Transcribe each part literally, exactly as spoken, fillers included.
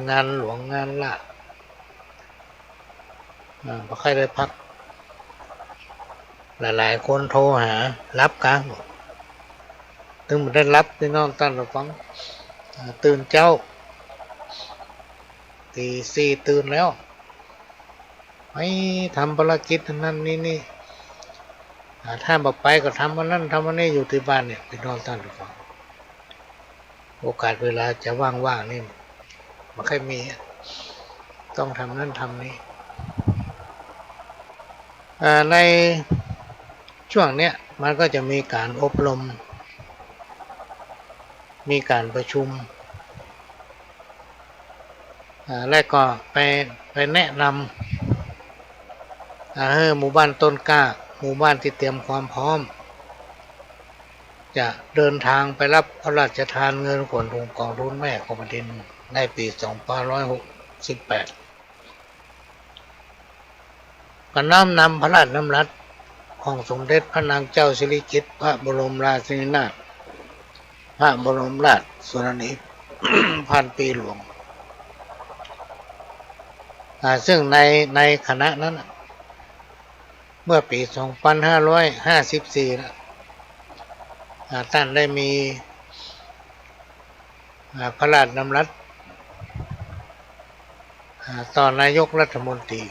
งานหลวงงานราษฎร์ อ่า บ่ค่อยได้พัก หลายๆ คนโทรหา หลับกลาง ตึงบ่ได้หลับ ปี้น้องต้านผู้ฟัง อ่า ตื่นเจ๊า ตีสี่ตื่นแล้ว ไปทำภารกิจอันนั้นนี่นี่ อ่า ถ้าบ่ไปก็ทำอันนั้นทำอันนี้อยู่ตี้บ้านเนี่ย ปี้น้องต้านผู้ฟัง โอกาสเวลาจะว่างๆ นี่บ่ค่อยมี ต้องทำนั้นทำนี้ อ่า ในช่วงเนี้ยมันก็จะมีก๋านอบรม มีก๋านประชุม อ่า และก็ไป ไปแนะนำ อ่า หื้อหมู่บ้านต้นกล้า หมู่บ้านตี้เตรียมความพร้อม จะเดินทางไปฮับพระราชทานเงินขวัญถุงกองทุนแม่ของแผ่นดินในปี๋สองพันห้าร้อยหกสิบแปด ก็น้อมนำพระราชดำรัสของสมเด็จพระนางเจ้าสิริกิติ์ พระบรมราชินีนาถ พระบรมราชชนนีพันปีหลวง อ่า ซึ่งใน ในขณะนั้นน่ะ เมื่อปี๋สองพันห้าร้อยห้าสิบสี่น่ะ อ่า ต้านได้มี อ่า พระราชดำรัส อ่า ต่อนายกรัฐมนตรี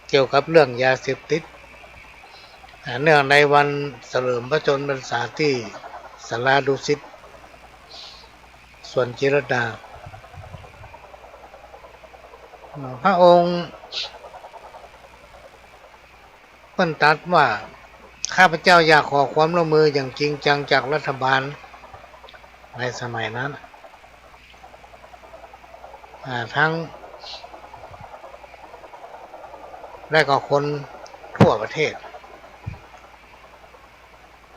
เกี่ยวกับเรื่องยาเสพติด อ่า เนื่องในวันเฉลิมพระชนมพรรษาตี้ศาลาดุสิต สวนจิตรลดา อ่า พระองค์เปิ้นตรัสว่า ข้าพเจ้าอยากขอความร่วมมืออย่างจริงจังจากรัฐบาลในสมัยนั้น อ่า ทั้ง และก็คนทั่วประเทศ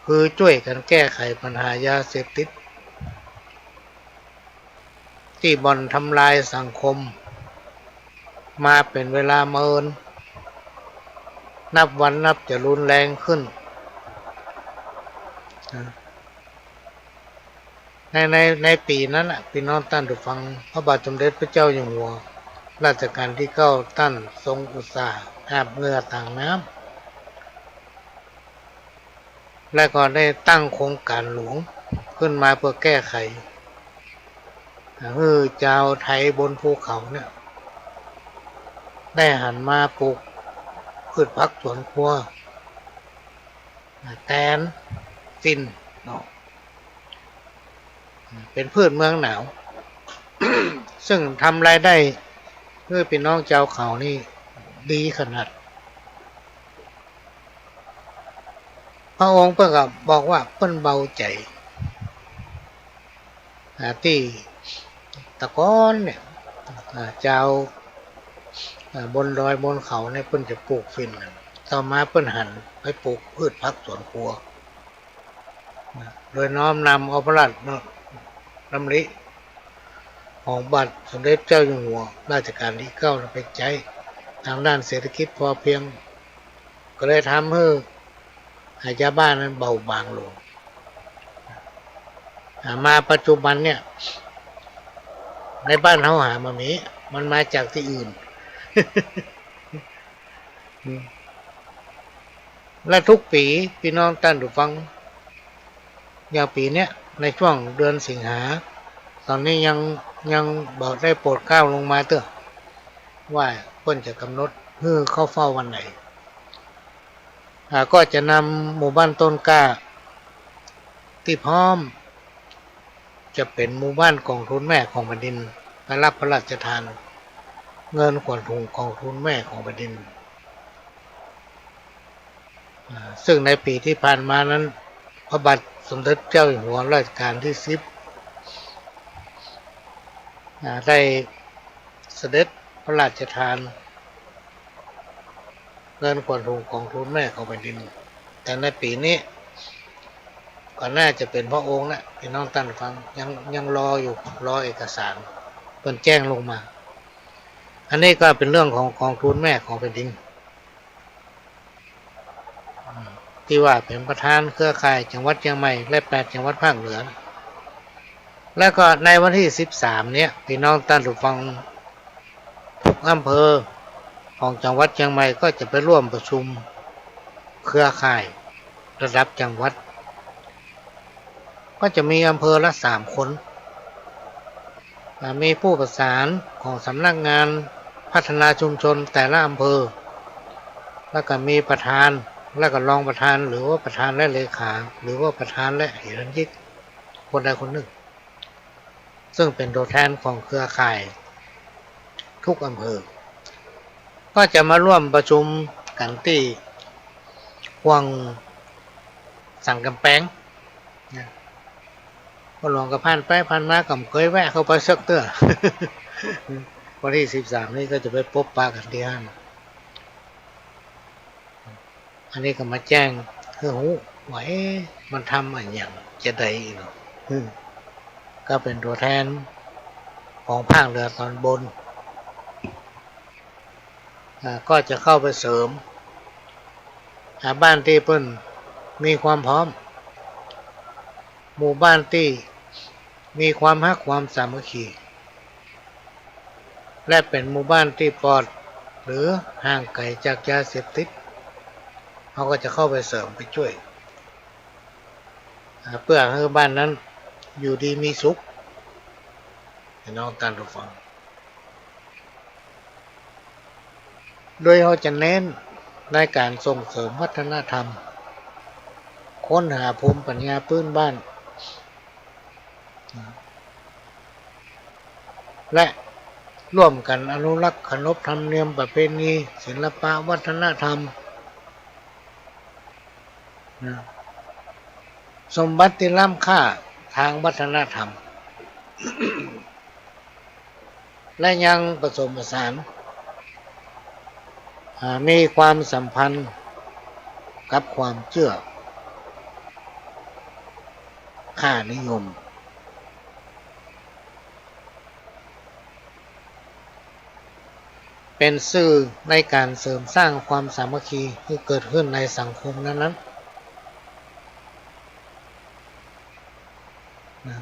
คือจ้วยกั๋นแก้ไขปัญหายาเสพติด ตี้บ่อนทำลายสังคมมาเป๋นเวลาเมิน นับวันนับจะรุนแรงขึ้น ใน ใน ในปี๋นั้นน่ะ ปี้น้องต้านผู้ฟัง พระบาทสมเด็จพระเจ้าอยู่หัวรัชกาลตี้เก้า ต้านทรงอุตส่าห์หาบเหงื่อต่างน้ำ และก็ได้ตั้งโครงก๋านหลวงขึ้นมาเพื่อแก้ไข หื้อจาวไทยบนภูเขาเนี่ย ได้หันมาปลูกพืชผักสวนครัว แตน ฝิ่น เนาะ เป๋นพืชเมืองหนาว ซึ่งทำรายได้หื้อปี้น้องจาวเขานี่ดีขนาด พระองค์เปิ้นก็บอกว่าเปิ้นเบาใจ๋ อ่า ตี้ตะก่อนเนี่ย อ่า จาว อ่า บนดอยบนเขาเนี่ยเปิ้นจะปลูกฝิ่นกั๋น ต่อมาเปิ้นหันไปปลูกพืชผักสวนครัว นะ โดยน้อมนำเอาพระราชดำริของบาทสมเด็จเจ้าอยู่หัวรัชกาลตี้เก้าไปใจ๊ตางด้านเศรษฐกิจพอเพียง ก็เลยทำหื้อ หื้อจาวบ้านนั้นเบาบางลง อ่า มาปัจจุบันเนี่ย ในบ้านเฮาหาบ่มี มันมาจากตี้อื่น อืม และทุกปี๋ ปี้น้องต้านผู้ฟัง อย่างปี๋เนี้ย ในช่วงเดือนสิงหา ต๋อนนี้ยัง ยังบ่ได้โปรดเกล้าลงมาเตื้อ ว่าเปิ้นจะก๋ำหนดหื้อเข้าเฝ้าวันไหน อ่า ก็จะนำหมู่บ้านต้นกล้าตี้พร้อม จะเป๋นหมู่บ้านกองทุนแม่ของแผ่นดิน ไปฮับพระราชทานเงินขวัญถุงกองทุนแม่ของแผ่นดิน อ่า ซึ่งในปี๋ตี้ผ่านมานั้น พระบาทสมเด็จเจ้าอยู่หัวรัชกาลตี้สิบ อ่า ได้เสด็จพระราชทาน เงินขวัญถุงกองทุนแม่ของแผ่นดิน แต่ในปี๋นี้ก็น่าจะเป๋นพระองค์นะ ปี้น้องต้านฟัง ยัง ยังรออยู่ รอเอกสาร เปิ้นแจ้งลงมา อันนี้ก็เป๋นเรื่องของกองทุนแม่ของแผ่นดิน ตี้ว่าเป๋นประธานเครือข่ายจังหวัดเจียงใหม่และแปดจังหวัดภาคเหนือ แล้วก็ในวันตี้สิบสามเนี่ย ปี้น้องต้านผู้ฟัง ทุกอำเภอของจังหวัดเจียงใหม่ก็จะไปร่วมประชุมเครือข่ายระดับจังหวัด ก็จะมีอำเภอละสามคน อ่า มีผู้ประสานของสำนักงานพัฒนาชุมชนแต่ละอำเภอ แล้วก็มีประธาน แล้วก็รองประธาน หรือว่าประธานและเลขา หรือว่าประธานและเหรัญญิก คนใดคนนึ่ง ซึ่งเป๋นตั๋วแทนของเครือข่ายทุกอำเภอ ก็จะมาร่วมประชุมกั๋นตี้ห้วงสันก๋ำแปงนะ พ่อหลวงก็ผ่านไปผ่านมา ก็บ่เกยแวะเข้าไปสักเตื้อ วันตี้สิบสามนี้ก็จะไปปบปะกั๋นตี้หั้น อันนี้ก็มาแจ้งหื้อฮู้ว่า เอ๊ะ มันทำอะหยังจาใดอีกเนาะ อืม ก็เป๋นตั๋วแทนของภาคเหนือต๋อนบน อ่า ก็จะเข้าไปเสริม อ่า บ้านตี้เปิ้นมีความพร้อม หมู่บ้านตี้มีความฮักความสามัคคี และเป๋นหมู่บ้านตี้ปลอดหรือห่างไก๋จากยาเสพติด เฮาก็จะเข้าไปเสริมไปจ้วย อ่า เปื้อหื้อบ้านนั้นอยู่ดีมีสุข ปี้น้องต้านผู้ฟัง โดยเฮาจะเน้นในก๋านส่งเสริมวัฒนธรรม ค้นหาภูมิปัญญาปื้นบ้าน และร่วมกั๋นอนุรักษ์ขนบธรรมเนียมประเพณี ศิลปะวัฒนธรรม นะ สมบัติตี้ล้ำค่าตางวัฒนธรรม และยังผสมผสาน อ่า มีความสัมพันธ์กับความเจื้อค่านิยม เป๋นสื่อในก๋านเสริมสร้างความสามัคคีหื้อเกิดขึ้นในสังคมนั้นๆ นะ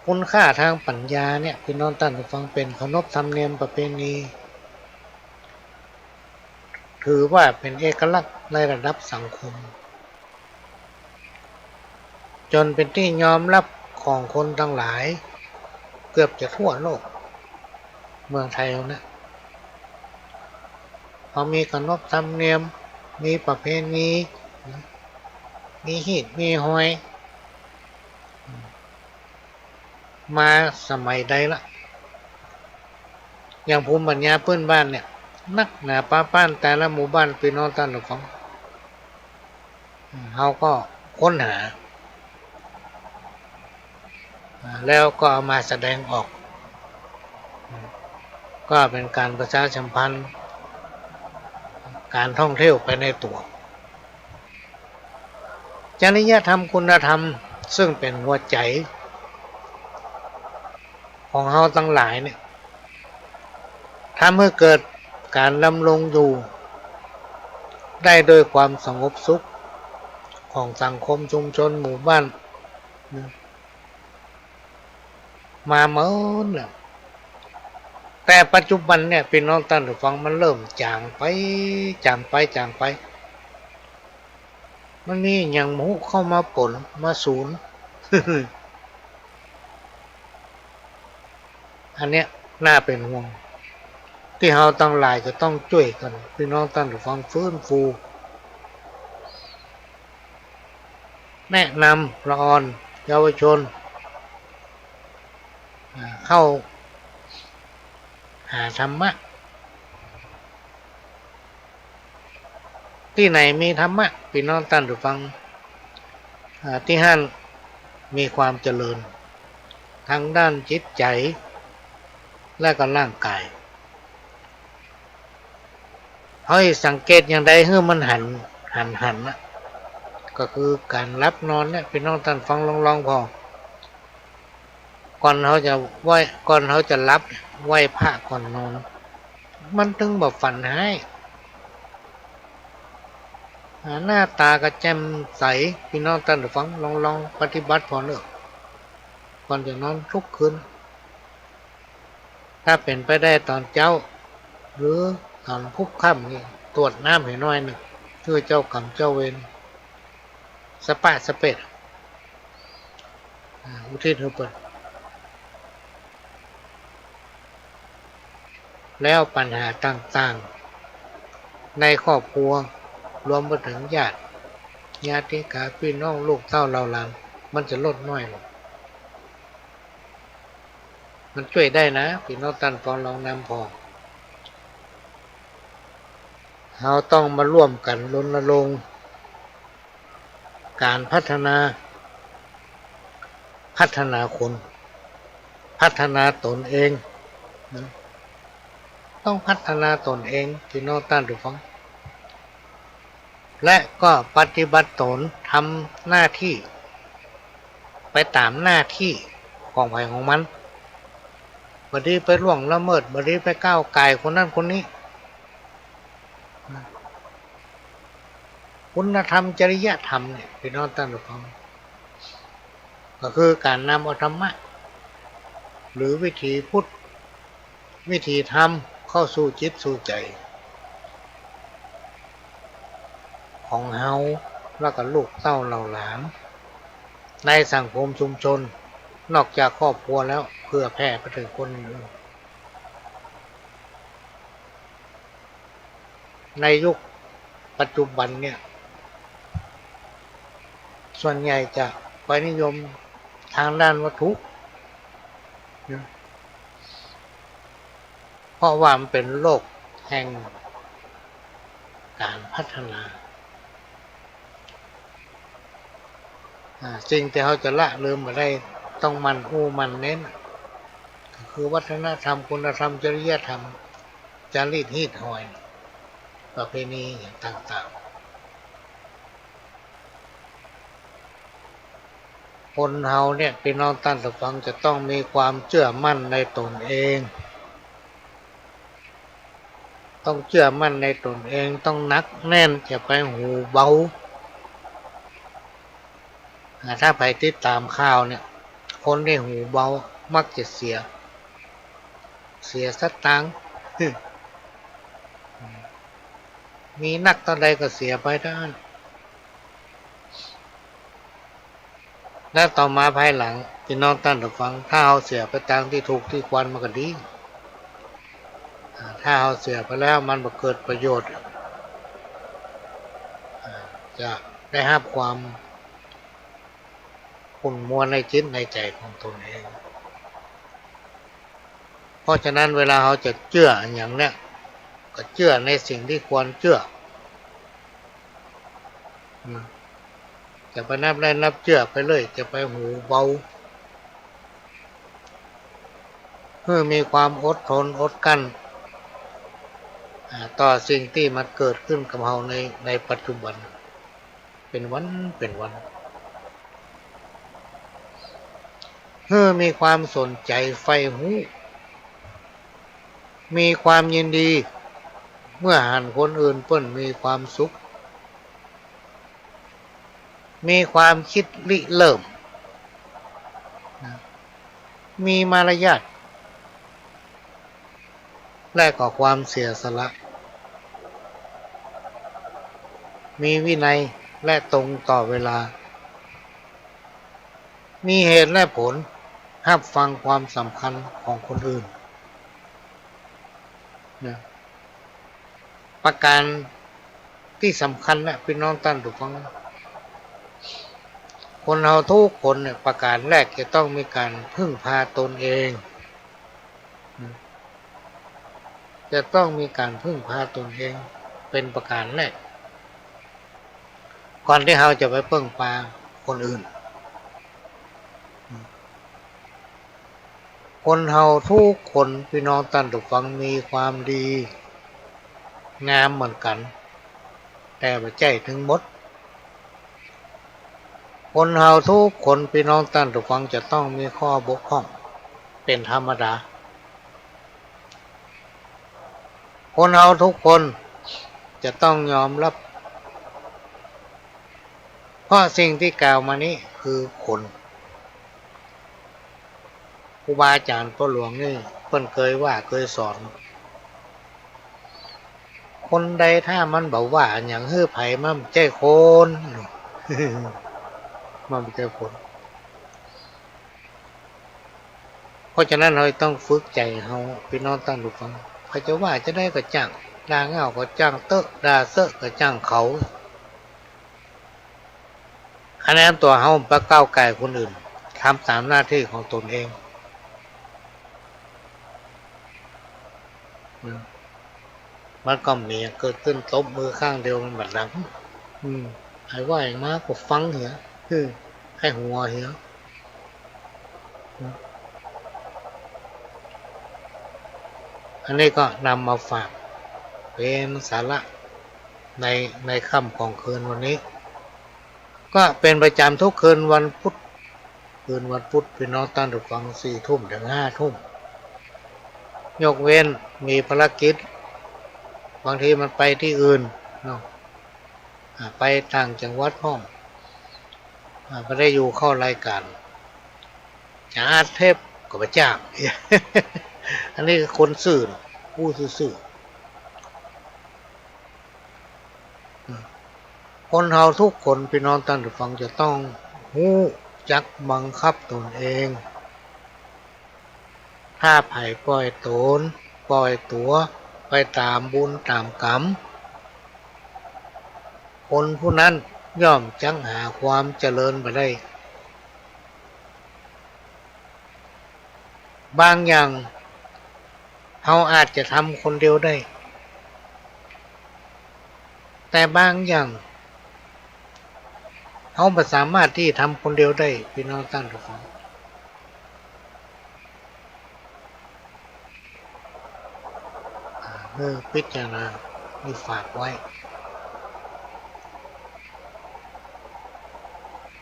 คุณค่าตางปั๋ญญาเนี่ย ปี้น้องต้านผู้ฟัง เป๋นขนบธรรมเนียมประเพณี ถือว่าเป๋นเอกลักษณ์ในระดับสังคม จ๋นเป๋นตี้ยอมฮับของคนตังหลาย เกือบจะทั่วโลก เมืองไทยเฮานะ เฮามีขนบธรรมเนียม มีประเพณี มีฮีตมีฮอย มาสมัยใดละ อย่างภูมิปัญญาปื้นบ้านเนี่ย นักหนาป๊าป๊านแต่ละหมู่บ้าน ปี้น้องต้านผู้ฟัง เฮาก็ค้นหา อ่า แล้วก็เอามาแสดงออก ก็เป๋นก๋านประชาสัมพันธ์ก๋านท่องเที่ยวไปในตั๋ว จริยธรรมคุณธรรม ซึ่งเป๋นหัวใจ๋ของเฮาตังหลายเนี่ย ทำหื้อเกิดก๋านดำรงอยู่ได้ด้วยความสงบสุขของสังคมชุมชนหมู่บ้านนะ มาเมินแล้ว แต่ปัจจุบันเนี่ย ปี้น้องต้านผู้ฟัง มันเริ่มจ๋างไป จ๋างไป จ๋างไป มันมีอะหยังบ่ฮู้เข้ามาป๋น มาสูญ อันเนี้ยน่าเป๋นห่วง ตี้เฮาตังหลายจะต้องจ้วยกั๋น ปี้น้องต้านผู้ฟัง ฟื้นฟู แนะนำละอ่อนเยาวชน อ่า เข้าหาธรรมะ ตี้ไหนมีธรรมะ ปี้น้องต้านผู้ฟัง อ่า ตี้หั้นมีความเจริญตางด้านจิตใจ๋ และก็ร่างก๋าย เฮาสังเกตอย่างใดหื้อมันหัน หัน หันน่ะ ก็คือก๋านหลับนอนเนี่ย ปี้น้องต้านฟัง ลองๆ ผ่อ ก่อนเฮาจะไหว้ ก่อนเฮาจะหลับ ไหว้พระก่อนนอน มันตึงบ่ฝันฮ้าย อ่า หน้าตาก็แจ่มใส ปี้น้องต้านฟัง ลองๆ ปฏิบัติผ่อเน่อ ก่อนจะนอนทุกคืน ถ้าเป๋นไปได้ต๋อนเจ๊า หรือต๋อนพุบค่ำนี่ ตรวจน้ำหื้อหน่อยนึ่ง หื้อเจ้ากรรมเจ้าเวร สะปะสะเปด อ่า อุทิศหื้อเปิ้น แล้วปัญหาต่างๆ ในครอบครัว รวมไปเถิงญาติ ญาติกา ปี้น้อง ลูกเต้าเหล่าหลาน มันจะลดน้อยลง มันจ้วยได้นะ ปี้น้องต้านปองดอง นำผ่อง เฮาต้องมาร่วมกั๋นรณรงค์ ก๋านพัฒนา พัฒนาคน พัฒนาต๋นเองนะ ต้องพัฒนาต๋นเอง ปี้น้องต้านผู้ฟัง และก็ปฏิบัติต๋น ทำหน้าตี้ ไปต๋ามหน้าตี้ของใผของมัน บ่ดีไปล่วงละเมิด บ่ดีไปก้าวก่ายคนนั้นคนนี้ คุณธรรมจริยธรรมเนี่ย ปี้น้องต้านผู้ฟัง ก็คือก๋านนำเอาธรรมะ หรือวิถีพุทธ วิถีธรรมเข้าสู่จิตสู่ใจ๋ของเฮา แล้วก็ลูกเต้าเหล่าหลาน ในสังคมชุมชน นอกจากครอบครัวแล้ว เผื่อแผ่ไปเถิงคนอื่นๆ ในยุคปัจจุบันเนี่ย ส่วนใหญ่จะไปนิยมทางด้านวัตถุนะ เพราะว่ามันเป๋นโลกแห่งก๋านพัฒนา อ่า สิ่งตี้เฮาจะละลืมบ่ได้ ต้องหมั่นอู้หมั่นเน้น ก็คือวัฒนธรรม คุณธรรม จริยธรรม จารีตฮีตฮอย ประเพณีอย่างต่างๆ คนเฮาเนี่ย ปี้น้องต้านผู้ฟัง จะต้องมีความเจื้อมั่นในต๋นเอง ต้องเจื้อมั่นในต๋นเอง ต้องหนักแน่น จะไปหูเบา อ่า ถ้าใผติดต๋ามข่าวเนี่ย คนตี้หูเบามักจะเสีย เสียสตางค์ มีนักเต้าใดก็เสียไปเต้านั้น แล้วต่อมาภายหลัง ปี้น้องต้านผู้ฟัง ถ้าเฮาเสียไปตางตี้ถูกตี้ควรมันก็ดี อ่า ถ้าเฮาเสียไปแล้วมันบ่เกิดประโยชน์ อ่า จะได้ฮับความขุ่นมัวในจิตในใจ๋ของต๋นเอง เพราะฉะนั้นเวลาเฮาจะเจื้ออะหยังเนี่ย ก็เจื้อในสิ่งตี้ควรเจื้อ อืม จะไปนับแล่นนับเจื้อไปเลย จะไปหูเบา หื้อมีความอดทนอดกลั้น อ่า ต่อสิ่งตี้มันเกิดขึ้นกับเฮาใน ในปัจจุบัน เป๋นวันเป๋นวัน หื้อมีความสนใจ๋ใฝ่ฮู้ มีความยินดี เมื่อหันคนอื่นเปิ้นมีความสุข มีความกึ๊ดริเริ่ม นะ มีมารยาท และก็ความเสียสละ มีวินัยและตรงต่อเวลา มีเหตุและผล ฮับฟังความสำคัญของคนอื่น นะ ประก๋านตี้สำคัญนะ ปี้น้องต้านผู้ฟัง คนเฮากู้คนเนี่ย ประก๋านแรกจะต้องมีก๋านพึ่งพาตนเอง จะต้องมีก๋านพึ่งพาตนเอง เป๋นประก๋านแรก ก่อนตี้เฮาจะไปเปิ้งปาคนอื่น คนเฮากู้คน ปี้น้องต้านผู้ฟัง มีความดีงามเหมือนกั๋น แต่บ่ใจ้ตึงหมด คนเฮากู้คน ปี้น้องต้านผู้ฟัง จะต้องมีข้อบกพร่องเป๋นธรรมดา คนเฮากู้คนจะต้องยอมฮับ เพราะสิ่งตี้กล่าวมานี้คือคน ครูบาอาจ๋ารย์ป้อหลวงนี่เปิ้นเกยว่าเกยสอน คนใดถ้ามันบ่ว่าหยังหื้อใผ มันบ่ใจ้คน มันบ่ใจ้คน เพราะฉะนั้นเฮาต้องฝึกใจ๋เฮา ปี้น้องต้านผู้ฟัง ใผจะว่าจะใดก็จ้าง ด่าเหง้าก็จ้างเต๊อะ ด่าเซ้อก็จ้างเขา อันนั้นตั๋วเฮาบ่ก้าวก่ายคนอื่น ทำต๋ามหน้าตี้ของตนเอง อืม มันก็มีเกิดขึ้น ตบมือข้างเดียวมันบ่ดัง อืม ใผว่าหยังมาก็ฟังเหีย อืม ใผหัวเหีย อืม อันนี้ก็นำมาฝากเป๋นสาระใน ในค่ำของคืนวันนี้ ก็เป๋นประจ๋ำทุกคืนวันพุธ คืนวันพุธ ปี้น้องต้านผู้ฟัง สี่ทุ่มถึงห้าทุ่ม ยกเว้นมีภารกิจ บางทีมันไปตี้อื่นเนาะ อ่า ไปต่างจังหวัดพ่อง อ่า บ่ได้อยู่เข้ารายก๋าน จะอัดเทปก็บ่จ้าง อันนี้คือคนซื่อเนาะ อู้ซื่อๆ อืม คนเฮาทุกคน ปี้น้องต้านผู้ฟัง จะต้องฮู้จักบังคับตนเอง ถ้าใผป่อยตน ป่อยตั๋วไปต๋ามบุญต๋ามกรรม คนผู้นั้นย่อมจักหาความเจริญบ่ได้ บางอย่างเฮาอาจจะทำคนเดียวได้ แต่บางอย่างเฮาบ่สามารถตี้จะทำคนเดียวได้ ปี้น้องต้านผู้ฟัง อ่า เออ พิจารณา นี่ฝากไว้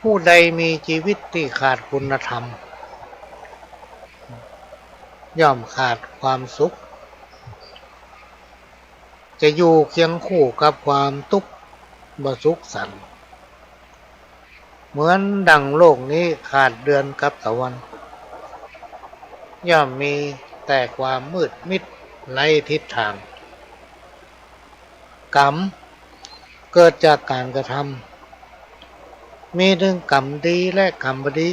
ผู้ใดมีชีวิตตี้ขาดคุณธรรม ย่อมขาดความสุข จะอยู่เคียงคู่กับความตุ๊กข์บ่สุขสันต์ เหมือนดังโลกนี้ขาดเดือนกับตะวัน ย่อมมีแต่ความมืดมิดไร้ทิศทาง กรรมเกิดจากก๋านกระทำ มีตึงกรรมดีและกรรมบ่ดี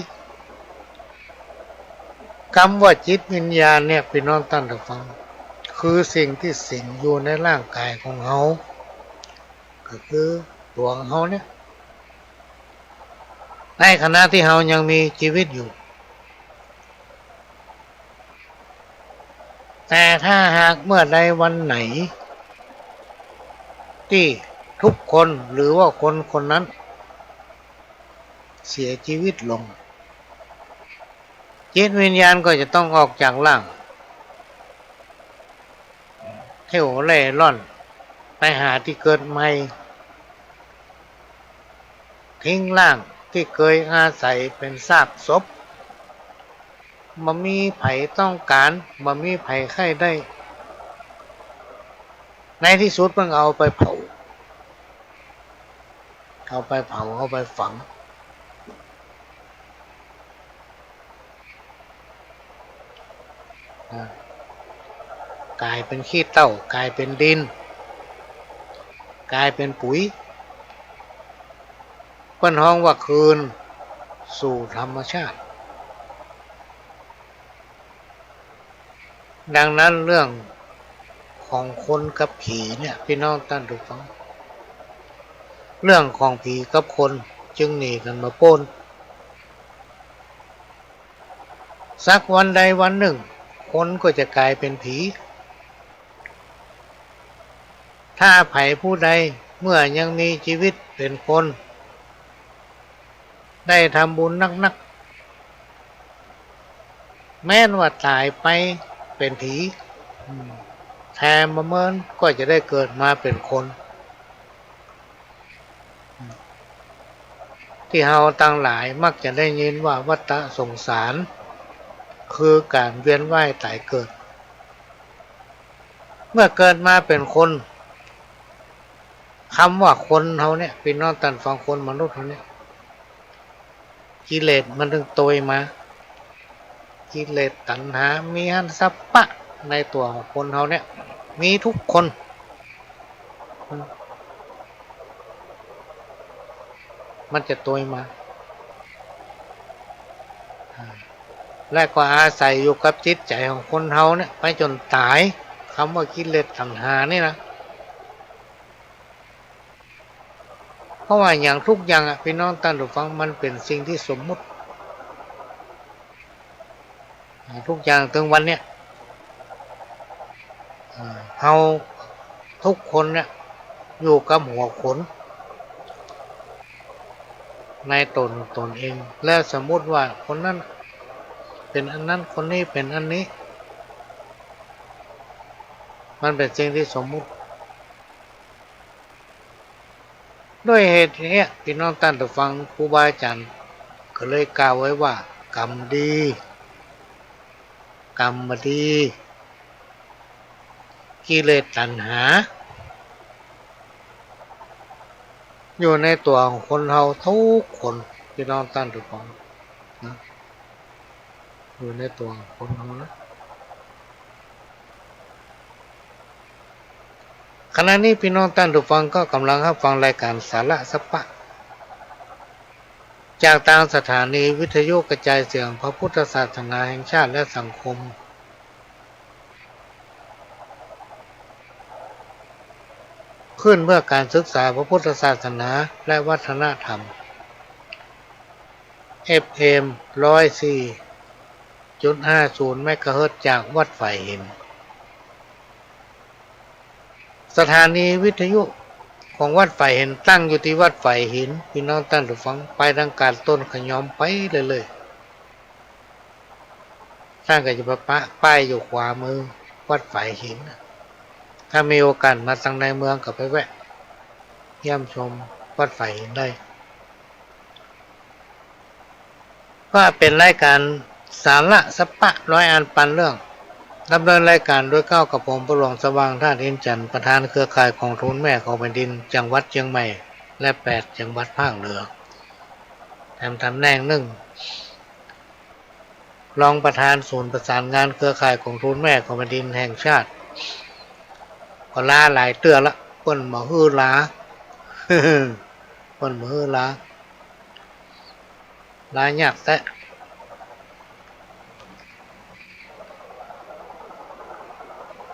กำว่าจิตวิญญาณเนี่ย ปี้น้องต้านผู้ฟัง คือสิ่งตี้สิงอยู่ในร่างก๋ายของเฮา ก็คือตั๋วของเฮาเนี่ย ในขณะตี้เฮายังมีชีวิตอยู่ แต่ถ้าหากเมื่อใดวันไหน ตี้ทุกคนหรือว่าคนคนนั้นเสียชีวิตลง จิตวิญญาณก็จะต้องออกจากร่าง เที่ยวเร่ร่อนไปหาตี้เกิดใหม่ ทิ้งร่างตี้เกยอาศัยเป๋นซากศพ บ่มีใผต้องก๋าน บ่มีใผใค่ได้ ในตี้สุดมันก็เอาไปเผา เอาไปเผา เอาไปฝัง อ่า ก๋ายเป๋นขี้เถ้า ก๋ายเป๋นดิน ก๋ายเป๋นปุ๋ย เปิ้นฮ้องว่าคืนสู่ธรรมชาติ ดังนั้นเรื่องของคนกับผีเนี่ย ปี้น้องต้านผู้ฟัง เรื่องของผีกับคนจึงหนีกั๋นบ่ป๊น สักวันใดวันนึ่ง คนก็จะก๋ายเป๋นผี ถ้าใผผู้ใดเมื่อยังมีชีวิตเป๋นคน ได้ทำบุญนักๆ แม้นว่าต๋ายไปเป๋นผี อืม แถมบ่เมินก็จะได้เกิดมาเป๋นคน อืม ตี้เฮาตังหลายมักจะได้ยินว่าวัฏฏะสงสาร คือก๋านเวียนว่ายต๋ายเกิด เมื่อเกิดมาเป๋นคน กำว่าคนเฮาเนี่ย ปี้น้องต้านฟัง คนมนุษย์เฮาเนี่ย กิเลสมันตึงโตยมา กิเลสตัณหา มีอาสวะในตั๋วของคนเฮาเนี่ย มีทุกคน มันจะตวยมา อ่า และก็อาศัยอยู่กับจิตใจ๋ของคนเฮาเนี่ยไปจ๋นต๋าย กำว่ากิเลสตัณหานี่นะ เพราะว่าอย่างทุกอย่างอะ ปี้น้องต้านผู้ฟัง มันเป๋นสิ่งตี้สมมุติ อ่า ทุกอย่างเถิงวันเนี่ย อ่า เฮาทุกคนเนี่ย อยู่กับหัวขน ในต๋นต๋นเอง แล้วสมมุติว่าคนนั้นเป๋นอันนั้น คนนี้เป๋นอันนี้ มันเป๋นสิ่งตี้สมมุติ ด้วยเหตุเนี้ย ปี้น้องต้านผู้ฟัง ครูบาอาจ๋ารย์ก็เลยกล่าวไว้ว่า ก๋รรมดี ก๋รรมบ่ดี กิเลสตัณหา อยู่ในตั๋วของคนเฮาทุกคน ปี้น้องต้านผู้ฟังนะ อยู่ในตั๋วของคนเฮานะ ขณะนี้ปี้น้องต้านผู้ฟังก็ก๋ำลังฮับฟังรายก๋านสาระสะปะ จากตางสถานีวิทยุกระจายเสียงพระพุทธศาสนาแห่งชาติและสังคม ขึ้นเพื่อการศึกษาพระพุทธศาสนาและวัฒนธรรม เอฟเอ็ม ร้อยสี่จุดห้าศูนย์ เมกะเฮิรตซ์ จากวัดฝายหิน สถานีวิทยุของวัดฝายหินตั้งอยู่ตี้วัดฝายหิน ปี้น้องต้านผู้ฟัง ไปตางก๋านต้นขยอมไปเรื่อยๆ ต้านก็จะปะปะป้ายอยู่ขวามือวัดฝายหิน ถ้ามีโอกาสมาตางในเมืองก็ไปแวะเยี่ยมชมวัดฝายหินได้ ก็เป๋นรายก๋านสาระสะปะร้อยอันปันเรื่อง ดำเนินรายก๋านโดยเก้ากับผม พระหลวงสว่าง ธาตุอินทร์จันทร์ ประธานเครือข่ายกองทุนแม่ของแผ่นดินจังหวัดเจียงใหม่ และแปดจังหวัดภาคเหนือ แถมต๋ำแหน่งนึ่ง รองประธานศูนย์ประสานงานเครือข่ายกองทุนแม่ของแผ่นดินแห่งชาติ ก็ลาหลายเตื้อละ เปิ้นบ่หื้อลา เปิ้นบ่หื้อลา ลายากแต๊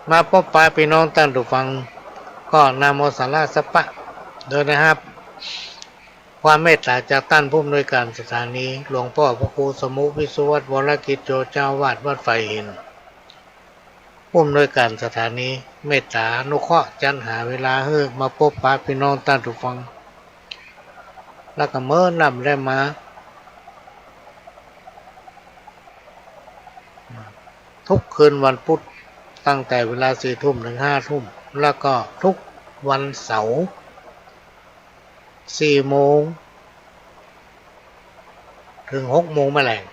มาปบปะปี้น้องต้านผู้ฟัง ก็นำเอาสาระสะปะ โดยได้ฮับความเมตต๋าจากต้านผู้อำนวยก๋านสถานี หลวงป้อพระครูสมุห์ วิศวัฒน์ วรกิจโจ เจ้าอาวาสวัดฝายหิน ผู้อำนวยก๋านสถานี เมตต๋าอนุเคราะห์จัดหาเวลาหื้อมาปบปะปี้น้องต้านผู้ฟัง แล้วก็เมินล้ำได้มา ทุกคืนวันพุธ ตั้งแต่เวลาสี่ทุ่มเถิงห้าทุ่ม แล้วก็ทุกวันเสาร์ สี่โมงเถิงหกโมงแม่แหล่ง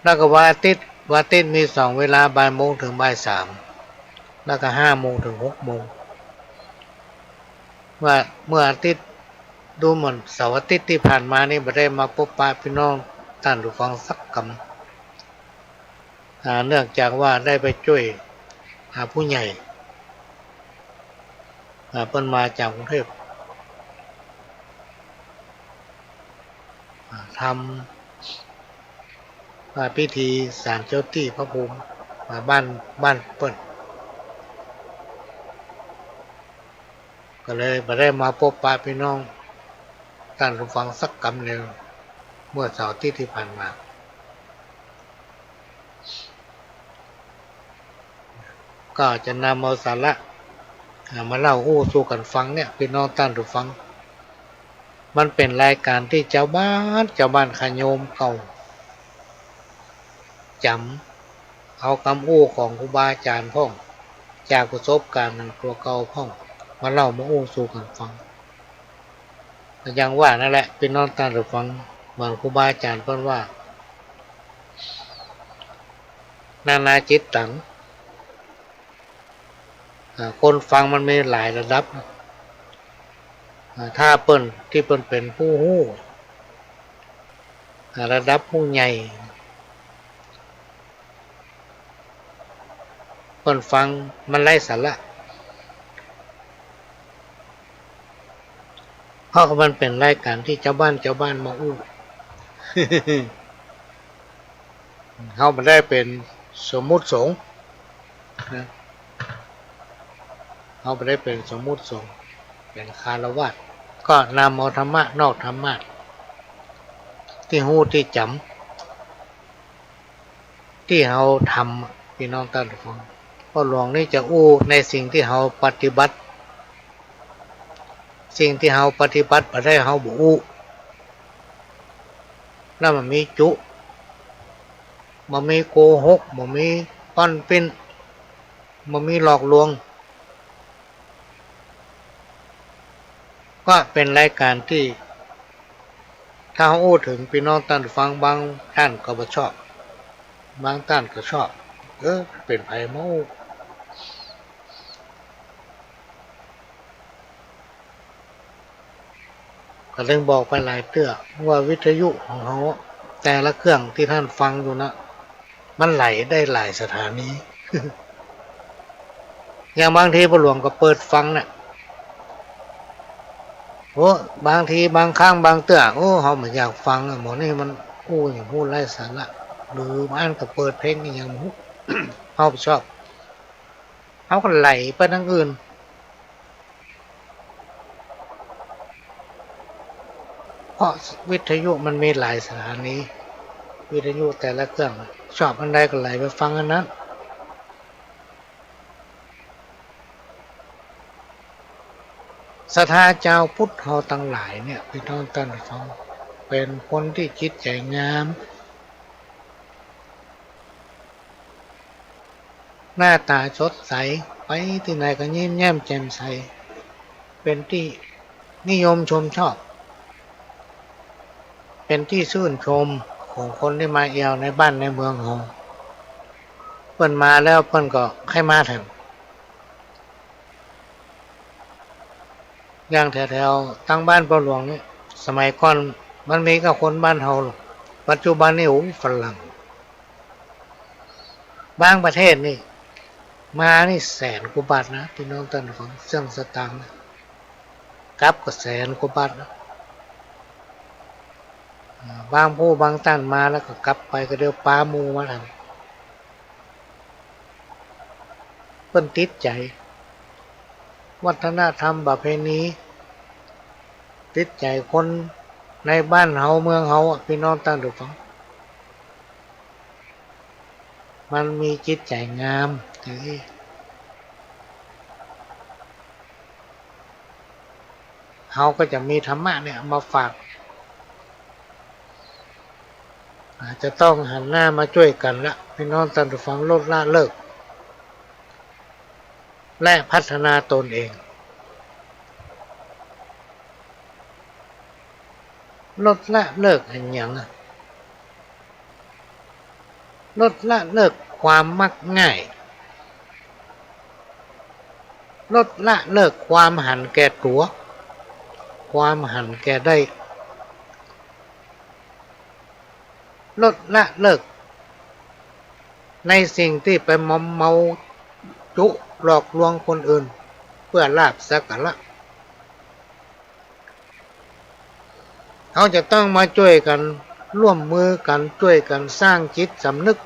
แล้วก็วันอาทิตย์ วันอาทิตย์มีสองเวลา บ่ายโมงเถิงบ่ายสาม แล้วก็ห้าโมงเถิงหกโมง ว่าเมื่ออาทิตย์ ดูเหมือนเสาร์อาทิตย์ตี้ผ่านมานี่บ่ได้มาปบปะปี้น้องต้านผู้ฟังสักกำ อ่า เนื่องจากว่าได้ไปจ้วย อ่า ผู้ใหญ่ อ่า เปิ้นมาจากกรุงเทพฯ อ่า ทำ อ่า พิธีศาลเจ้าตี้พระภูมิ อ่า บ้าน บ้านเปิ้น ก็เลยบ่ได้มาปบปะปี้น้องต้านผู้ฟังสักกำเดียว เมื่อเสาร์อาทิตย์ตี้ผ่านมา ก็จะนำเอาสาระ อ่า มาเล่าอู้สู่กั๋นฟังเนี่ย ปี้น้องต้านผู้ฟัง มันเป๋นรายก๋านตี้จาวบ้าน จาวบ้านขะโยมเก่า จ๋ำเอากำอู้ของครูบาอาจ๋ารย์พ่อง จากประสบก๋ารณ์ของตั๋วเก่าพ่อง มาเล่ามาอู้สู่กั๋นฟัง ก็อย่างว่านั่นแหละ ปี้น้องต้านผู้ฟัง เหมือนครูบาอาจ๋ารย์เปิ้นว่า นานาจิตตัง อ่า คนฟังมันมีหลายระดับ อ่า ถ้าเปิ้น ตี้เปิ้นเป๋นผู้ฮู้ อ่า ระดับผู้ใหญ่ ฟังมันไร้สาระ เพราะมันเป๋นรายก๋านตี้จาวบ้านจาวบ้านมาอู้ เฮาบ่ได้เป๋นสมมุติสงฆ์นะ เฮาบ่ได้เป๋นสมมุติสงฆ์ เป๋นฆราวาส ก็นำเอาธรรมะนอกธรรมะ ตี้ฮู้ตี้จ๋ำ ตี้เฮาทำ ปี้น้องต้านฟัง ป้อหลวงนี่จะอู้ในสิ่งตี้เฮาปฏิบัติ สิ่งตี้เฮาปฏิบัติบ่ได้เฮาบ่อู้ แล้วบ่มีจุ บ่มีโกหก บ่มีป้อนปิ้น บ่มีหลอกลวง ก็เป๋นรายก๋านตี้ ถ้าเฮาอู้เถิงปี้น้องต้านฟัง บางต้านก็บ่ชอบ บางต้านก็ชอบ เออ เป๋นใผมาอู้ ก็เถิงบอกไปหลายเตื้อว่าวิทยุของเฮาแต่ละเครื่องตี้ต้านฟังอยู่นะ มันไหลได้หลายสถานี อย่างบางทีป้อหลวงก็เปิดฟังน่ะ โอ้ บางทีบางครั้งบางเตื้อ โอ้ เฮาบ่อยากฟังอะ หมอนี่มันอู้หยังฮู้ไร้สาระ หรือบ่อั้นก็เปิดเพลงอะหยังฮู้ เฮาบ่ชอบ เฮาก็ไหลไปตางอื่น เพราะวิทยุมันมีหลายสถานี วิทยุแต่ละเครื่อง ชอบอันใดก็ไหลไปฟังอันนั้น ศรัทธาจาวพุทธเฮาตังหลายเนี่ย ปี้น้องต้านฟัง เป๋นคนตี้จิตใจ๋งาม หน้าต๋าสดใส ไปตี้ไหนก็ยิ้มแย้มแจ่มใส เป๋นตี้นิยมชมชอบ เป๋นตี้ชื่นชมของคนตี้มาเอี่ยวในบ้านในเมืองเฮา เปิ้นมาแล้วเปิ้นก็ใค่มาแถม อย่างแถวๆ ตางบ้านป้อหลวงนี่ สมัยก่อนมันมีก้าคนบ้านเฮา ปัจจุบันนี่ โอ้ ฝรั่ง บางประเทศนี่ มานี่แสนกว่าบาทนะ ปี้น้องต้านฟัง เสื้องสตางค์นะ กลับก็แสนกว่าบาทนะ อ่า บางผู้บางต้านมาแล้วก็กลับไปก็เดี๋ยวปาหมู่มาแถม เปิ้นติดใจ๋ วัฒนธรรมประเพณี ติดใจ๋คนในบ้านเฮาเมืองเฮาอะ ปี้น้องต้านฟัง มันมีจิตใจ๋งาม เออ เฮาก็จะมีธรรมะเนี่ยมาฝาก อาจจะต้องหันหน้ามาจ้วยกั๋นละ ปี้น้องต้านฟัง ลดละเลิก และพัฒนาตนเอง ลดละเลิกอะหยังอะ ลดละเลิกความมักง่าย ลดละเลิกความหันแก่ตั๋ว ความหันแก่ได้ ลดละเลิกในสิ่งตี้ไปมอมเมาจุหลอกลวงคนอื่นเปื้อลาภสักการะ เฮาจะต้องมาจ้วยกั๋น ร่วมมือกั๋น จ้วยกั๋นสร้างจิตสำนึก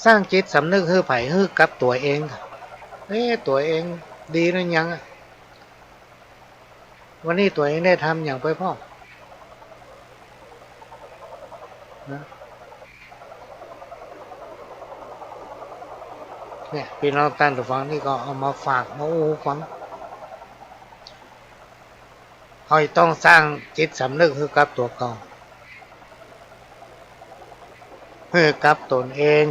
สร้างจิตสำนึกหื้อใผ หื้อกับตั๋วเอง เอ๊ะ ตั๋วเองดีหรือยังอะ วันนี้ตั๋วเองได้ทำหยังไปพ่องนะ เนี่ย ปี้น้องต้านฟังนี่ก็เอามาฝากมาอู้หื้อฟัง เฮาจะต้องสร้างจิตสำนึกหื้อกับตั๋วเก่า หื้อกับต๋นเอง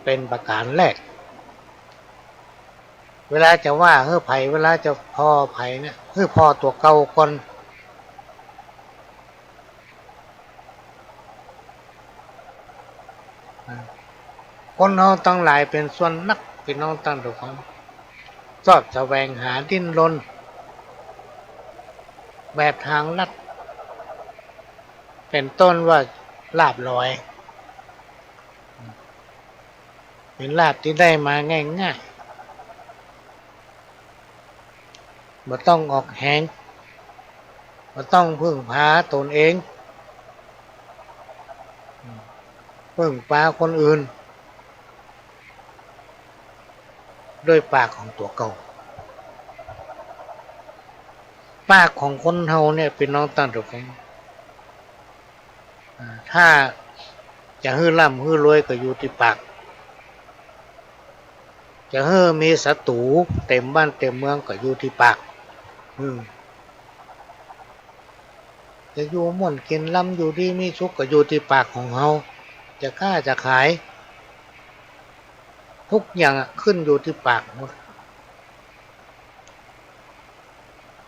เป๋นประก๋านแรก เวลาจะว่าหื้อใผ เวลาจะผ่อใผเนี่ย หื้อผ่อตั๋วเก่าก่อน คนเฮาตังหลายเป๋นส่วนนัก ปี้น้องต้านฟัง ชอบแสวงหาดิ้นรน แบบทางลัด เป๋นต้นว่าลาภลอย เป็นลาภตี้ได้มาง่ายๆ บ่ต้องออกแฮง บ่ต้องพึ่งพาต๋นเอง พึ่งพาคนอื่น ด้วยปากของตั๋วเก่า ปากของคนเฮาเนี่ย ปี้น้องต้านผู้ฟัง อ่า ถ้าจะหื้อร่ำหื้อรวยก็อยู่ตี้ปาก จะหื้อมีศัตรู๋เต็มบ้านเต็มเมืองก็อยู่ตี้ปาก อืม จะอยู่ม่วนกิ๋นลำ อยู่ดีมีสุขก็อยู่ตี้ปากของเฮา จะค้าจะขาย ทุกอย่างอะขึ้นอยู่ตี้ปากหมด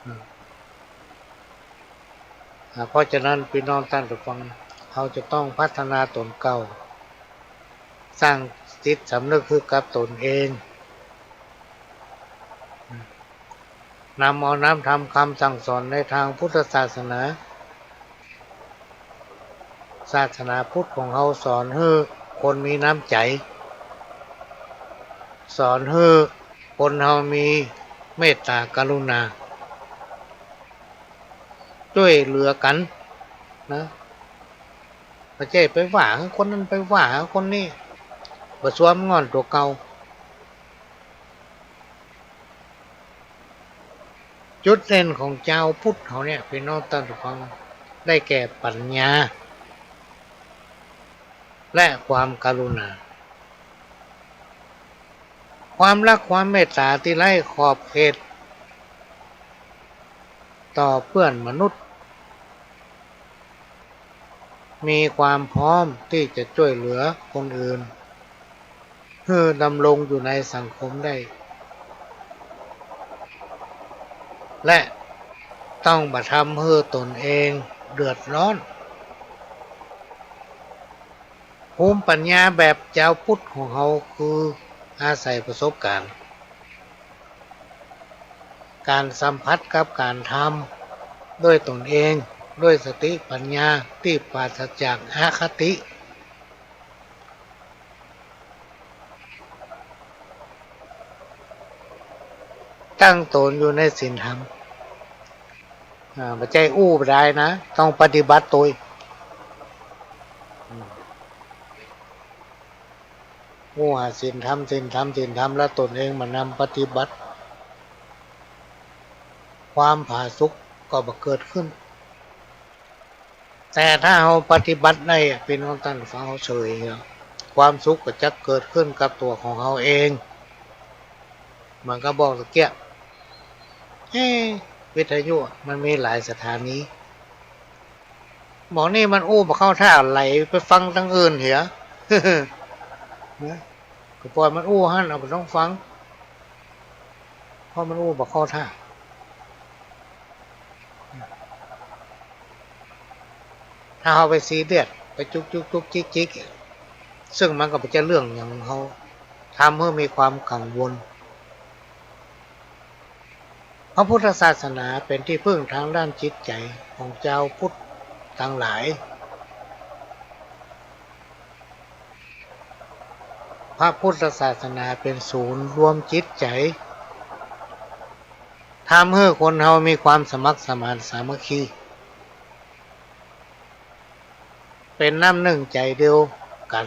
อืม อ่า เพราะฉะนั้นปี้น้องต้านผู้ฟัง เฮาจะต้องพัฒนาต๋นเก่า สร้างจิตสำนึกหื้อกับต๋นเอง นำเอาน้ำธรรมคำสั่งสอนในตางพุทธศาสนา ศาสนาพุทธของเฮาสอนหื้อคนมีน้ำใจ๋ สอนหื้อคนเฮามีเมตตากรุณา จ้วยเหลือกั๋นนะ บ่ใจ้ไปว่าหื้อคนนั้น ไปว่าหื้อคนนี้ บ่สวมง่อนตั๋วเก่า จุดเด่นของจาวพุทธเฮาเนี่ย ปี้น้องต้านผู้ฟัง ได้แก่ปัญญา และความกรุณา ความฮักความเมตต๋าตี้ไร้ขอบเขต ต่อเปื้อนมนุษย์ มีความพร้อมตี้จะจ้วยเหลือคนอื่น หื้อดำรงอยู่ในสังคมได้ และต้องบ่ทำหื้อต๋นเองเดือดร้อน ภูมิปัญญาแบบจาวพุทธของเฮาคืออาศัยประสบก๋ารณ์ ก๋านสัมผัสกับก๋านทำด้วยต๋นเอง ด้วยสติปัญญาตี้ปราศจากอคติ ตั้งต๋นอยู่ในศีลธรรม อ่า บ่ใจ้อู้บ่ดายนะ ต้องปฏิบัติตวย อืม อู้หาศีลธรรม ศีลธรรม ศีลธรรม แล้วต๋นเองบ่นำปฏิบัติ ความผาสุกก็บ่เกิดขึ้น แต่ถ้าเฮาปฏิบัติได้อะ ปี้น้องต้านฟัง เฮาเสวยเนาะ ความสุขก็จะเกิดขึ้นกับตั๋วของเฮาเอง เหมือนกับบอกตะเกียะ เอ๊ะ วิทยุมันมีหลายสถานี หมอนี่มันอู้บ่เข้าท่า ไหลไปฟังตางอื่นเหีย นะ ก็ปล่อยมันอู้หั้น เฮาบ่ต้องฟัง เพราะมันอู้บ่เข้าท่า ถ้าเฮาไปซีเรียส ไปจุกจุกจุกจิกจิก ซึ่งมันก็บ่ใจ้เรื่องหยังของเฮา ทำหื้อมีความกังวล พระพุทธศาสนาเป๋นตี้พึ่งตางด้านจิตใจ๋ของจาวพุทธตังหลาย พระพุทธศาสนาเป๋นศูนย์รวมจิตใจ๋ ทำหื้อคนเฮามีความสมัครสมานสามัคคี เป๋นน้ำนึ่งใจ๋เดียวกั๋น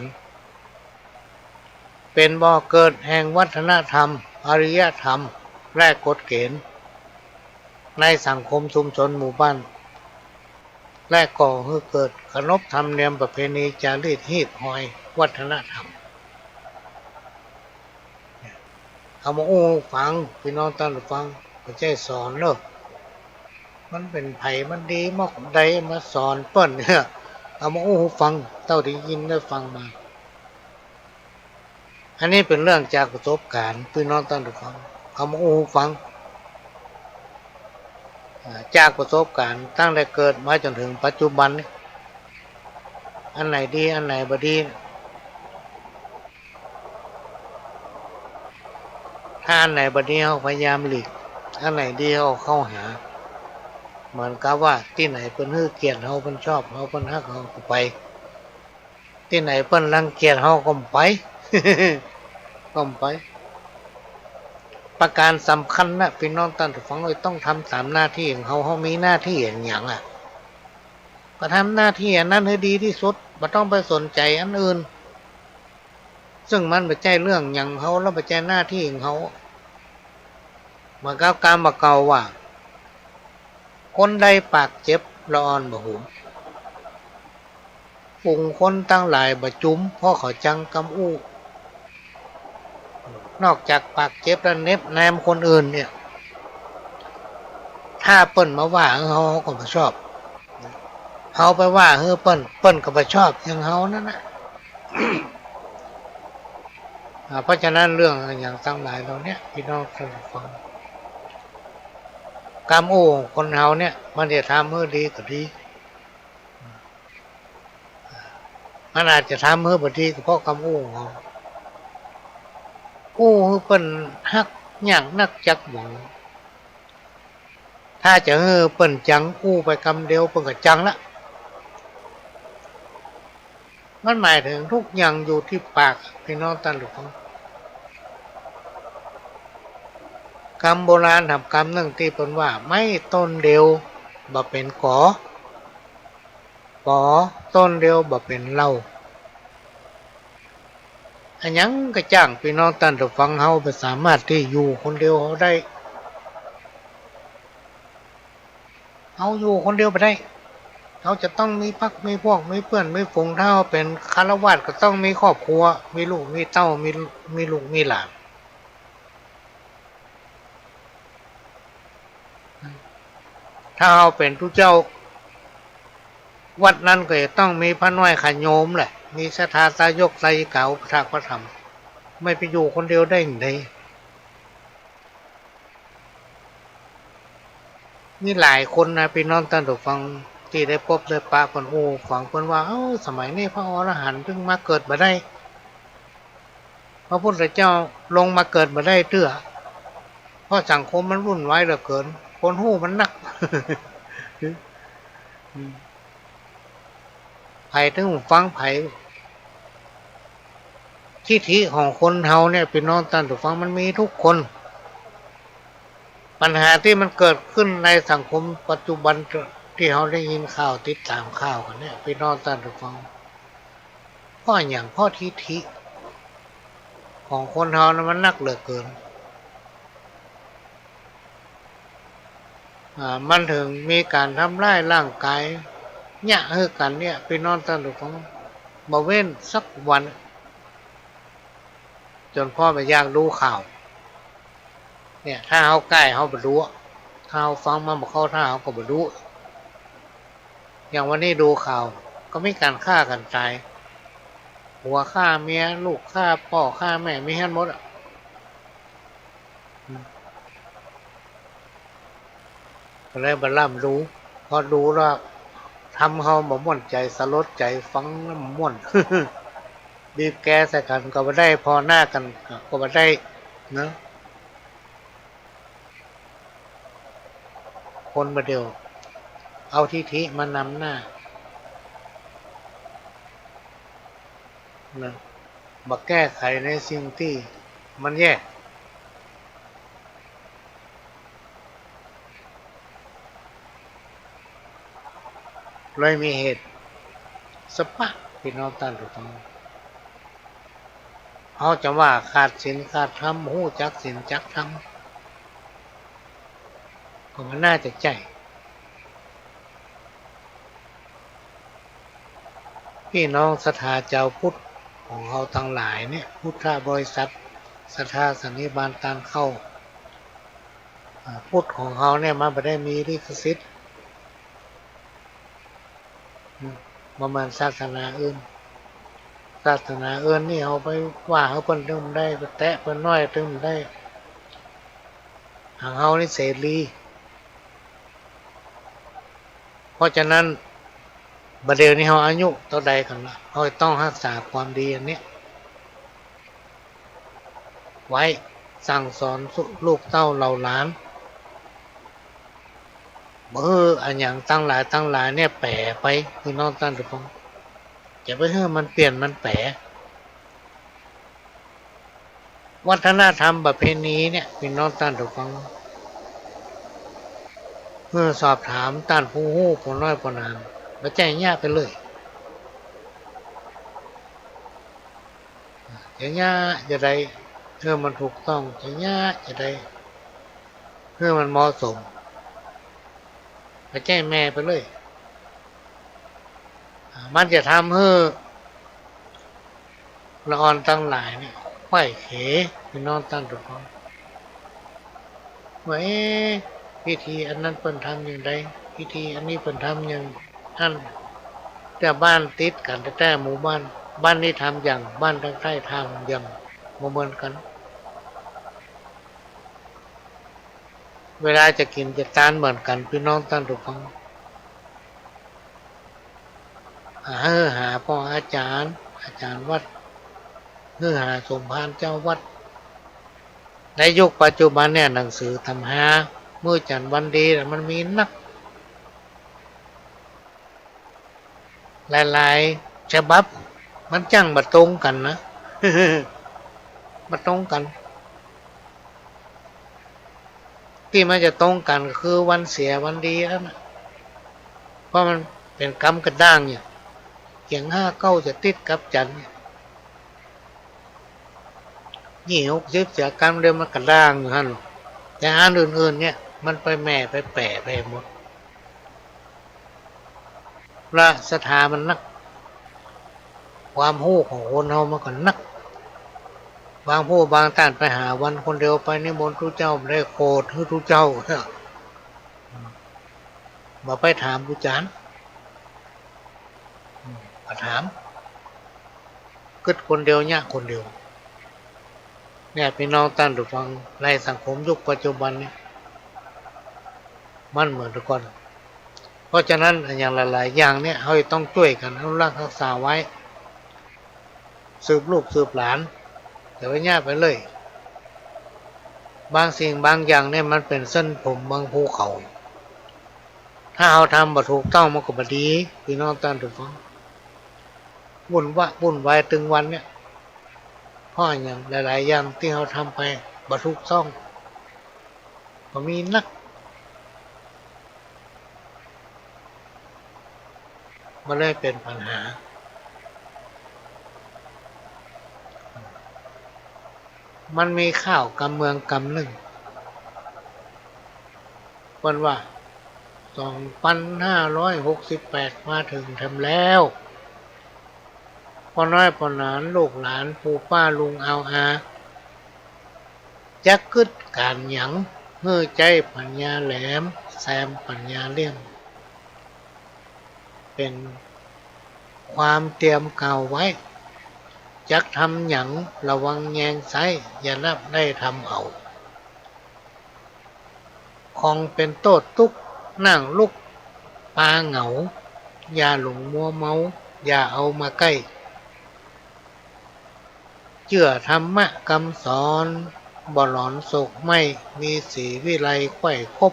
เป๋นบ่อเกิดแห่งวัฒนธรรม อารยธรรม และกฎเกณฑ์ ในสังคมชุมชนหมู่บ้าน และก่อหื้อเกิดขนบธรรมเนียมประเพณีจารีตฮีบฮอยวัฒนธรรม เอามาอู้ฟัง ปี้น้องต้านฟัง บ่ใจ้สอนเนาะ มันเป๋นใผมันดีมอกใดมาสอนเปิ้นเนี่ย เอามาอู้ฟัง เต้าตี้ยินได้ฟังมา อันนี้เป๋นเรื่องจากประสบก๋ารณ์ ปี้น้องต้านฟัง เอามาอู้ฟัง อ่า จากประสบก๋ารณ์ตั้งแต่เกิดมาจ๋นเถิงปัจจุบันนี่ อันไหนดี อันไหนบ่ดี ถ้าอันไหนบ่ดี เฮาพยายามหลีก อันไหนดี เฮาเข้าหา เหมือนกับว่าตี้ไหนเปิ้นหื้อเกียรติเฮา เปิ้นชอบเฮา เปิ้นฮักเฮา ก็ไป ตี้ไหนเปิ้นรังเกียจเฮาก็บ่ไป ต้มไป ประก๋านสำคัญนะ ปี้น้องต้านผู้ฟังเอ๋ย ต้องทำต๋ามหน้าตี้ของเฮา เฮามีหน้าตี้อะหยังอะ ก็ทำหน้าตี้อันนั้นหื้อดีตี้สุด บ่ต้องไปสนใจ๋อันอื่น ซึ่งมันบ่ใจ้เรื่องหยังเฮา แล้วบ่ใจ้หน้าตี้ของเฮา เหมือนกับกำบ่าเก่าว่า คนใดปากเจ็บละอ่อนบ่ฮู้ ฝูงคนตังหลายบ่จุม เพราะเขาจังกำอู้ นอกจากปากเจ็บแล้วเน็บแนมคนอื่นเนี่ย ถ้าเปิ้นมาว่าหื้อเฮา เฮาก็บ่ชอบ เฮาไปว่าหื้อเปิ้น เปิ้นก็บ่ชอบอย่างเฮานั่นนะ อ่า เพราะฉะนั้นเรื่องอะหยังตังหลายเหล่าเนี้ย ปี้น้องต้านผู้ฟัง กำอู้ของคนเฮาเนี่ย มันจะทำหื้อดีก็ดี มันอาจจะทำหื้อบ่ดีก็เพราะกำอู้ของเฮา อู้หื้อเปิ้นฮักยากนักจักหวัง ถ้าจะหื้อเปิ้นจัง อู้ไปกำเดียวเปิ้นก็จังละ มันหมายเถิงทุกอย่างอยู่ตี้ปาก ปี้น้องต้านผู้ฟัง กำโบราณหำกำนึ่งตี้เปิ้นว่า ไม้ต้นเดียวบ่เป๋นก๋อ ปอต้นเดียวบ่เป๋นเหล้า อะหยังก็จ้าง ปี้น้องต้านผู้ฟัง เฮาบ่สามารถตี้อยู่คนเดียวเฮาได้ เฮาอยู่คนเดียวบ่ได้ เฮาจะต้องมีพรรค มีพวก มีเปื้อน มีฝูง ถ้าเฮาเป๋นฆราวาสก็ต้องมีครอบครัว มีลูก มีเต้า มี มีลูก มีหลาน ถ้าเฮาเป๋นตุ๊เจ้า วัดนั้นก็จะต้องมีพระน้อยข้าโยมแหละ มีศรัทธาสายกสายิกาอุปัฏฐากอุปถัมภ์ ไม่ไปอยู่คนเดียวได้ไง มีหลายคนนะ ปี้น้องต้านผู้ฟัง ตี้ได้ปบได้ปะเปิ้นอู้ฟัง เปิ้นว่า เอ้า สมัยนี้พระอรหันต์เพิ่งมาเกิดบ่ได้ พระพุทธเจ้าลงมาเกิดบ่ได้เตื้อ เพราะสังคมมันวุ่นวายเหลือเกิน คนฮู้มันนัก ใผเถิงฟังใผ ทิฐิของคนเฮาเนี่ย ปี้น้องต้านผู้ฟัง มันมีทุกคน ปัญหาตี้มันเกิดขึ้นในสังคมปัจจุบันตี้เฮาได้ยินข่าว ติดต๋ามข่าวกั๋นเนี่ย ปี้น้องต้านผู้ฟัง เพราะอะหยัง เพราะทิฐิของคนเฮานะมันนักเหลือเกิน อ่า มันเถิงมีก๋านทำร้ายร่างก๋ายเยียะหื้อกั๋นเนี่ย ปี้น้องต้านผู้ฟัง บ่เว้นสักวัน จ๋นพ่อบ่อยากดูข่าว เนี่ย ถ้าเฮาใก้เฮาบ่ดู ถ้าเฮาฟังมันบ่เข้าท่าเฮาก็บ่ดู อย่างวันนี้ดูข่าว ก็มีก๋านฆ่ากั๋นต๋าย ผัวฆ่าเมีย ลูกฆ่าป้อฆ่าแม่ มีหั้นหมดอะ อืม ก็เลยบ่ล้ำดู เพราะดูแล้วทำเฮาบ่ม่วนใจ๋ สลดใจ๋ ฟังแล้วบ่ม่วน บีบแกใส่กั๋นก็บ่ได้ ผ่อหน้ากั๋นก็บ่ได้ เนาะ คนบ่าเดี่ยว เอาทิฐิมานำหน้า นะ บ่แก้ไขในสิ่งตี้มันแย่ เลยมีเหตุสะปะ ปี้น้องต้านผู้ฟัง เฮาจะว่าขาดศีลขาดธรรม ฮู้จักศีลจักธรรม ก็มันน่าจะใจ้ ปี้น้องศรัทธาจาวพุทธของเฮาตังหลายเนี่ย พุทธบริษัท ศรัทธาสันนิบาตตานเข้า อ่า พุทธของเฮาเนี่ยมันบ่ได้มีลิขสิทธิ์ อืม บ่เหมือนศาสนาอื่น ศาสนาอื่นนี่เฮาไปว่าหื้อเปิ้นตึงบ่ได้ ไปแตะเปิ้นน้อยตึงบ่ได้ ของเฮานี่เสรี เพราะฉะนั้น บ่าเดี่ยวนี้เฮาอายุเต้าใดกั๋นละ เฮาต้องฮักษาความดีอันเนี้ยไว้ สั่งสอนลูกเต้าเหล่าหลาน บ่หื้ออะหยังตังหลายตังหลายเนี่ยแป๋ไป ปี้น้องต้านผู้ฟัง จะไปหื้อมันเปลี่ยนมันแป๋ วัฒนธรรมประเพณีเนี่ย ปี้น้องต้านผู้ฟัง หื้อสอบถามต้านผู้ฮู้ ป้อน้อยป้อหนาน บ่ใจ้เยียะไปเลย จะเยียะจะใดหื้อมันถูกต้อง จะเยียะจะใดหื้อมันเหมาะสม บ่ใจ้แม่ไปเลย อ่า มันจะทำหื้อละอ่อนตังหลายเนี่ย ใค่เขว ปี้น้องต้านผู้ฟัง ว่า เอ๊ะ พิธีอันนั้นเปิ้นทำอย่างใด พิธีอันนี้เปิ้นทำอย่างอั้น แต่บ้านติดกั๋นแต๊ๆ หมู่บ้าน บ้านนี้ทำอย่าง บ้านตางใต้ทำอย่าง บ่เหมือนกั๋น เวลาจะกิ๋นจะตานเหมือนกั๋น ปี้น้องต้านผู้ฟัง หื้อหาป้ออาจ๋ารย์ อาจ๋ารย์วัด หื้อหาสมภารเจ้าวัด ในยุคปัจจุบันเนี่ย หนังสือต๋ำรา มื้อจั๋นวันดีน่ะ มันมีนัก หลายๆ ฉบับ มันจั้งบ่ตรงกั๋นนะ บ่ตรงกั๋น ตี้มันจะตรงกั๋นก็คือวันเสียวันดีอั้นน่ะ เพราะมันเป๋นกำกระด้างเนี่ย เกียงห้าเก๊าจะติดกับจั๋นเนี่ย ยี่หกสิบเสียกำเดียวมันกระด้างอยู่หั้น แต่อันอื่นๆ เนี่ย มันไปแหม่ไปแป๋ไปหมด ละศรัทธามันนัก ความฮู้ของคนเฮามันก็นัก บางผู้บางต้านไปหาวันคนเดียว ไปนิมนต์ตุ๊เจ้า บ่ได้โขดหื้อตุ๊เจ้า บ่ไปถามกูจารย์ อืม บ่ถาม กึ๊ดคนเดียว เยียะคนเดียว เนี่ย ปี้น้องต้านผู้ฟัง ในสังคมยุคปัจจุบันเนี่ย มันเหมือนแต่ก่อน เพราะฉะนั้น อย่างหลายๆ อย่างเนี่ย เฮาจะต้องจ้วยกั๋นอนุรักษ์ฮักษาไว้ สืบลูกสืบหลาน จะไปเยียะไปเลย บางสิ่งบางอย่างเนี่ย มันเป๋นเส้นผมบนภูเขา ถ้าเฮาทำบ่ถูกต้องมันก็บ่ดี ปี้น้องต้านผู้ฟัง วุ่นวะ วุ่นวายตึงวันเนี่ย เพราะอย่างหลายๆ อย่างตี้เฮาทำไปบ่ถูกต้อง ก็มีนัก มันเลยเป๋นปัญหา มันมีข่าวกำเมืองกำนึ่ง เปิ้นว่า สองปันห้าร้อยหกสิบแปด มาเถิงแถมแล้ว ป้อน้อยป้อหนาน ลูกหลาน ปู่ป้าลุงอาวอา จักกึ๊ดก๋านหยัง หื้อใจ๊ปั๋ญญาแหลม แซมปั๋ญญาเลี่ยม เป๋นความเตรียมกล่าวไว้ จักทำหยัง ระวังแยงใซ้ อย่านับได้ทำเอา ของเป๋นโต้ษตุ๊กข์ นั่งลุกปาเหงา อย่าหลงมัวเมา อย่าเอามาใก้ เจื้อธรรมะกำสอน บ่หลอนโศกไหม้ มีศรีวิไลไขว่คบ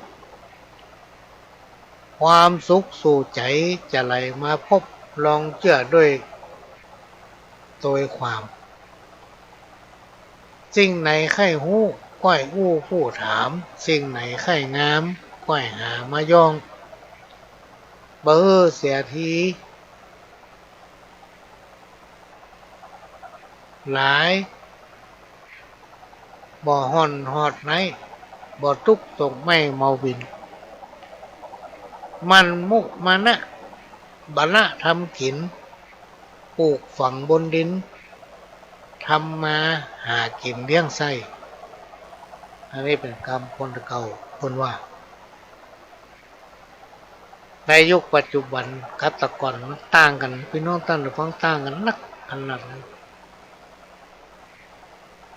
ความสุขสู่ใจ๋จะไหลมาพบ ลองเจื้อด้วยโตยความ สิ่งไหนใค่ฮู้ ใค่อู้ผู้ถาม สิ่งไหนใค่งาม ใค่หามาย้อง บ่หื้อเสียที หลาย บ่ฮ้อนฮอดใน บ่ตุ๊กข์โศกไหม้เมาบิน หมั่นมุมานะ บ่ละทำกิ๋น ปลูกฝังบนดิน ทำมาหากิ๋นเลี้ยงใส้ อันนี้เป๋นกำคนเก่าเปิ้นว่า ในยุคปัจจุบันกับแต่ก่อนมันต่างกั๋น ปี้น้องต้านผู้ฟัง ต่างกั๋นนักขนาดนั้น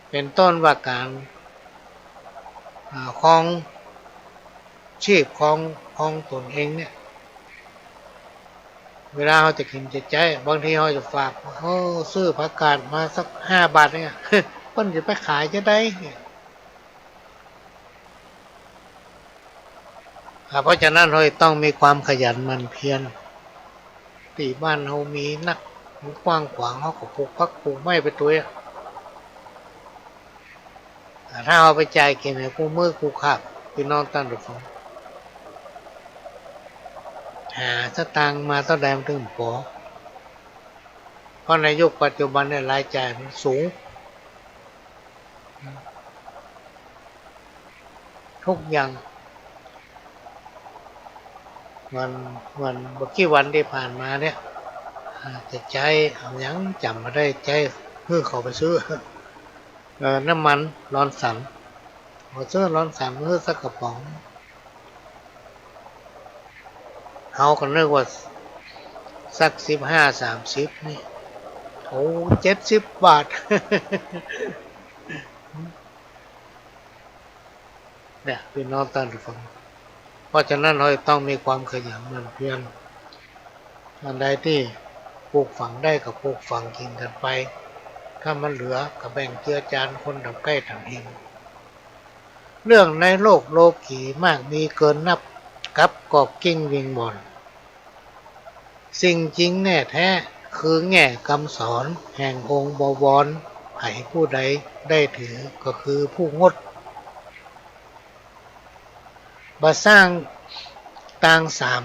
เป๋นต้นว่าก๋าน อ่า ครองชีพ ครอง ครองตนเองเนี่ย เวลาเฮาจะกิ๋นจะใจ๊ บางทีเฮาจะฝาก เออ ซื้อผักกาดมาสักห้าบาทเนี่ย เปิ้นจะไปขายจะใดเนี่ย อ่า เพราะฉะนั้นเฮาจะต้องมีความขยันหมั่นเพียร ตี้บ้านเฮามีนัก มันกว้างขวาง เฮาก็ปลูกผักปลูกไม้ไปตวยอะ ถ้าเอาไปจ่ายกิ๋นหื้อกู้มื้อกู้คาบ ปี้น้องต้านผู้ฟัง หาสตางค์มาเต้าใดมันตึงบ่พอ เพราะในยุคปัจจุบันเนี่ยรายจ่ายมันสูง ทุกอย่าง วัน วัน บ่กี่วันตี้ผ่านมาเนี่ย อ่า จะใจ๊เอาหยังจ๋ำบ่ได้ ใจ๊หื้อเขาไปซื้อ เอ่อ น้ำมันรอนสัน บ่ซื้อรอนสันหื้อสักกระป๋อง เฮาก็นึกว่าสักสิบห้า สามสิบนี่ โอ้ เจ็ดสิบบาท เนี่ย ปี้น้องต้านผู้ฟัง เพราะฉะนั้นเฮาจะต้องมีความขยันหมั่นเพียร อันใดตี้ปลูกฝังได้ก็ปลูกฝังกิ๋นกั๋นไป ถ้ามันเหลือก็แบ่งเจือจานคนต๋ามใก้ต๋ามเฮง เรื่องในโลกโลกี๋มากมีเกินนับ กลับก็กลิ้งวิงวอน สิ่งจริงแน่แท้คือแง่กำสอนแห่งองค์บวร ใผผู้ใดได้ถือก็คือผู้งด บ่สร้างต่างสาม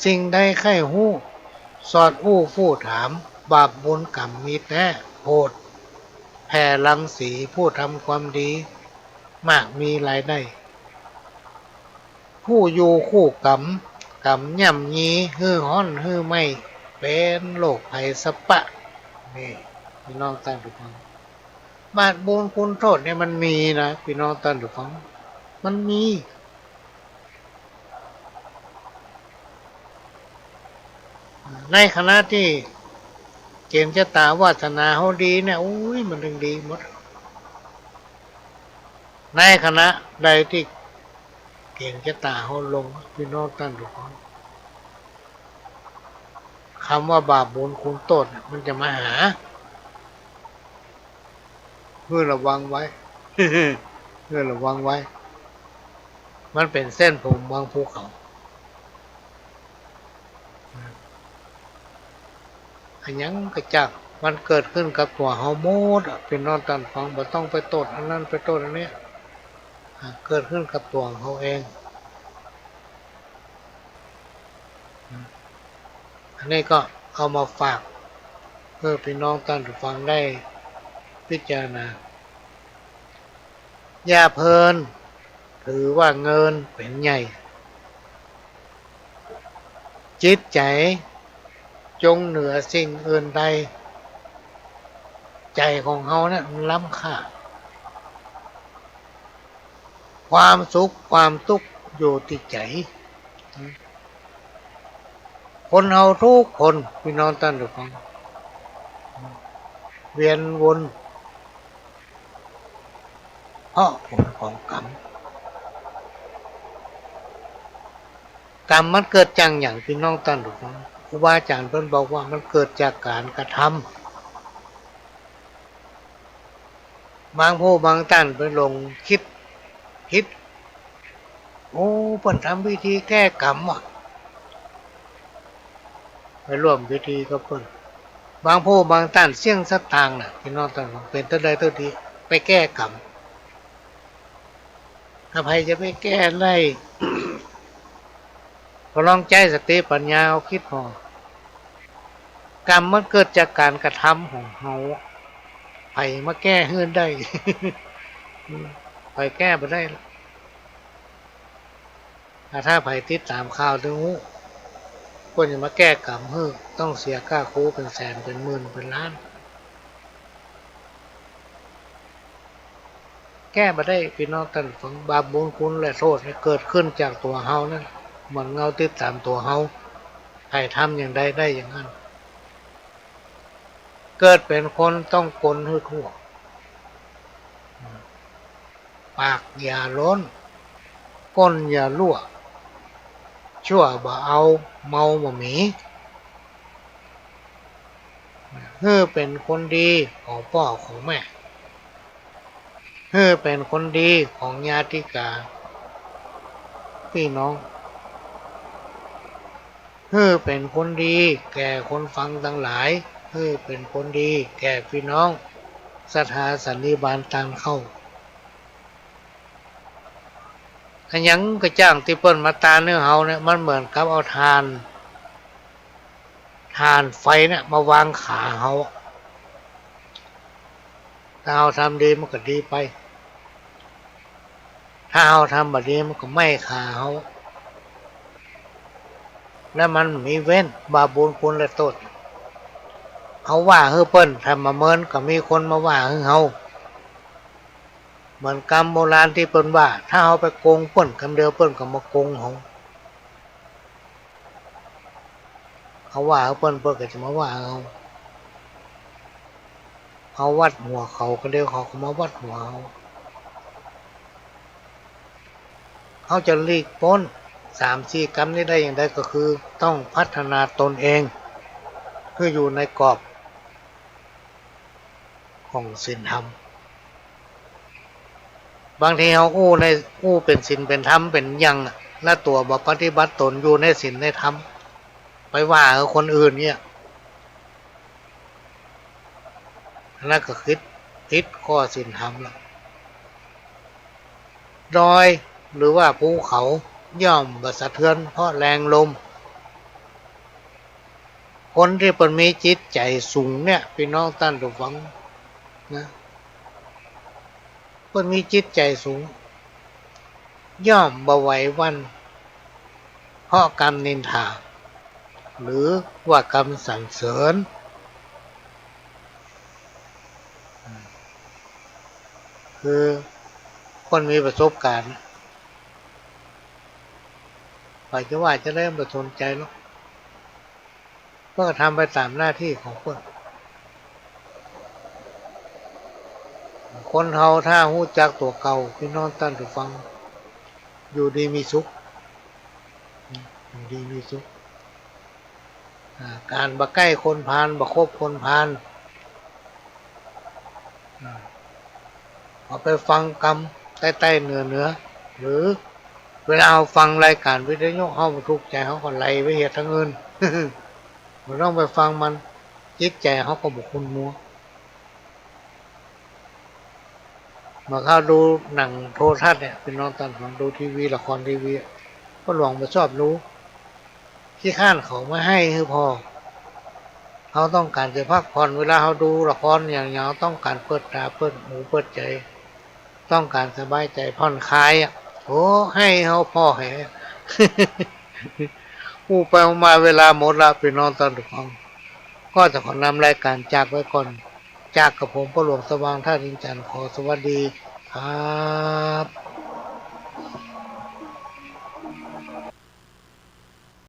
สิ่งใดใค่ฮู้ สอดอู้ผู้ถาม บาปบุญกรรมมีแต๊ โผดแผ่รังสีผู้ทำความดี มากมีหลายได้ ผู้อยู่คู่กรรม กรรมย่ำยี หื้อฮ้อนหื้อไหม้ เป๋นโรคภัยสะปะ นี่ ปี้น้องต้านผู้ฟัง บาปบุญคุณโต้ษเนี่ยมันมีนะ ปี้น้องต้านผู้ฟัง มันมี ในขณะตี้เก๋ณฑ์จะตาวาสนาเฮาดีเนี่ย โอ้ย มันตึงดีหมด ในขณะใดตี้เก๋ณฑ์จะตาเฮาลง ปี้น้องต้านผู้ฟัง กำว่าบาปบุญคุณโต้ษเนี่ยมันจะมาหา หื้อระวังไว้ หื้อระวังไว้ มันเป๋นเส้นผมบางภูเขา อะหยังก็จ้าง มันเกิดขึ้นกับตั๋วเฮาหมดอะ ปี้น้องต้านฟัง บ่ต้องไปโต้ษอันนั้น ไปโต้ษอันนี้ อะ เกิดขึ้นกับตั๋วเฮาเอง อันนี้ก็เอามาฝากเปื้อปี้น้องต้านผู้ฟังได้พิจารณา อย่าเพลินถือว่าเงินเป๋นใหญ่ จิตใจ๋จงเหนือสิ่งอื่นใด ใจ๋ของเฮาเนี่ยมันล้ำค่า ความสุขความตุ๊กข์อยู่ตี้ใจ๋ คนเฮากู้คน ปี้น้องต้านผู้ฟัง เวียนวน เพราะผลของกรรม กรรมมันเกิดจากหยัง ปี้น้องต้านผู้ฟัง ครูบาอาจ๋ารย์เปิ้นบอกว่ามันเกิดจากก๋านกระทำ บางผู้บางต้านไปหลงกึ๊ดผิด โอ้ เปิ้นทำพิธีแก้กรรมว่ะ ไปร่วมพิธีกับเปิ้น บางผู้บางต้านเสี้ยงสตางค์น่ะ ปี้น้องต้านฟัง เป๋นเต้าใดเต้าดี ไปแก้กรรม ถ้าใผจะไปแก้ได้ ก็ลองใจ๊สติปัญญาเอากึ๊ดผ่อ กรรมมันเกิดจากก๋านกระทำของเฮา ใผมาแก้หื้อได้ ใผแก้บ่ได้ ถ้า ถ้าใผติดต๋ามข่าวตึงฮู้ เปิ้นจะมาแก้กรรมหื้อ ต้องเสียก้าครูเป๋นแสน เป๋นหมื่น เป๋นล้าน แก้บ่ได้ ปี้น้องต้านฟัง บาปบุญคุณและโต้ษเนี่ยเกิดขึ้นจากตั๋วเฮานั่น เหมือนเงาติดต๋ามตั๋วเฮา ใผทำอย่างใดได้อย่างนั้น เกิดเป๋นคนต้องกลนหื้อทั่ว ปากอย่าล้น ก้นอย่าลั่ว ชั่วบ่เอา เมาบ่มี หื้อเป๋นคนดีของป้อของแม่ หื้อเป๋นคนดีของญาติกา ปี้น้อง หื้อเป๋นคนดีแก่คนฟังตังหลาย หื้อเป๋นคนดีแก่ปี้น้องศรัทธาสันนิบาตตานเข้า อะหยังก็จ้างตี้เปิ้นมาตานหื้อเฮาเนี่ย มันเหมือนกับเอาถ่าน ถ่านไฟเนี่ยมาวางขาเฮา ถ้าเฮาทำดีมันก็ดีไป ถ้าเฮาทำบ่ดีมันก็ไหม้ขาเฮา แล้วมันมีเว้น บาปบุญคุณและโต้ษ เฮาว่าหื้อเปิ้น ถ้าบ่เมินก็มีคนมาว่าหื้อเฮา เหมือนกำโบราณตี้เปิ้นว่า ถ้าเฮาไปโกงเปิ้นกำเดียว เปิ้นก็มาโกงเฮา เฮาว่าหื้อเปิ้น เปิ้นก็จะมาว่าเฮา เฮาวัดหัวเขากำเดียว เขาก็มาวัดหัวเฮา เฮาจะหลีกป๊นสามสี่กำนี้ได้อย่างใด ก็คือต้องพัฒนาตนเอง คืออยู่ในกรอบของศีลธรรม บางทีเฮาอู้ใน อู้เป๋นศีลเป๋นธรรมเป๋นหยังอะ แล้วตั๋วบ่ปฏิบัติตนอยู่ในศีลในธรรม ไปว่ากับคนอื่นเนี่ย อันนั้นก็ผิด ผิดข้อศีลธรรมละ ดอยหรือว่าภูเขาย่อมบ่สะเทือนเพราะแรงลม คนตี้เปิ้นมีจิตใจ๋สูงเนี่ย ปี้น้องต้านผู้ฟังนะ เปิ้นมีจิตใจ๋สูง ย่อมบ่ไหวหวั่นเพราะกำนินทา หรือว่ากำสรรเสริญ คือคนมีประสบการณ์ ใผจะว่าจะใดบ่สนใจ๋หรอก เปิ้นก็ทำไปต๋ามหน้าตี้ของเปิ้น คนเฮาถ้าฮู้จักตั๋วเก่า ปี้น้องต้านผู้ฟัง อยู่ดีมีสุข อยู่ดีมีสุข อ่า ก๋านบ่ใก้คนพาล บ่คบคนพาล อ่า เอาไปฟังกำใต้ๆ เหนือๆ หรือเวลาเฮาฟังรายก๋านวิทยุ เฮาบ่ถูกใจ๋ เฮาก็ไล่ไปเฮ็ดตางอื่น บ่ต้องไปฟังมัน จิตใจ๋เฮาก็บ่ขุ่นมัว เมื่อคราวดูหนังโทรทัศน์เนี่ย ปี้น้องต้านฟัง ดูทีวี ละครทีวีอะ พ่อหลวงบ่ชอบดู ขี้คร้านเขาบ่หื้อหื้อผ่อ เฮาต้องก๋านจะพักผ่อน เวลาเฮาดูละครอย่าง อย่างเฮาต้องก๋านเปิดต๋า เปิดหู เปิดใจ๋ ต้องก๋านสบายใจ๋ผ่อนคลายอะ โอ้ หื้อหื้อผ่อแห อู้ไปอู้มาเวลาหมดละ ปี้น้องต้านผู้ฟัง ก็จะขอนำรายก๋านจากไว้ก่อน จากกับผมพ่อหลวงสว่างธาตุอินทร์จันทร์ ขอสวัสดีครับ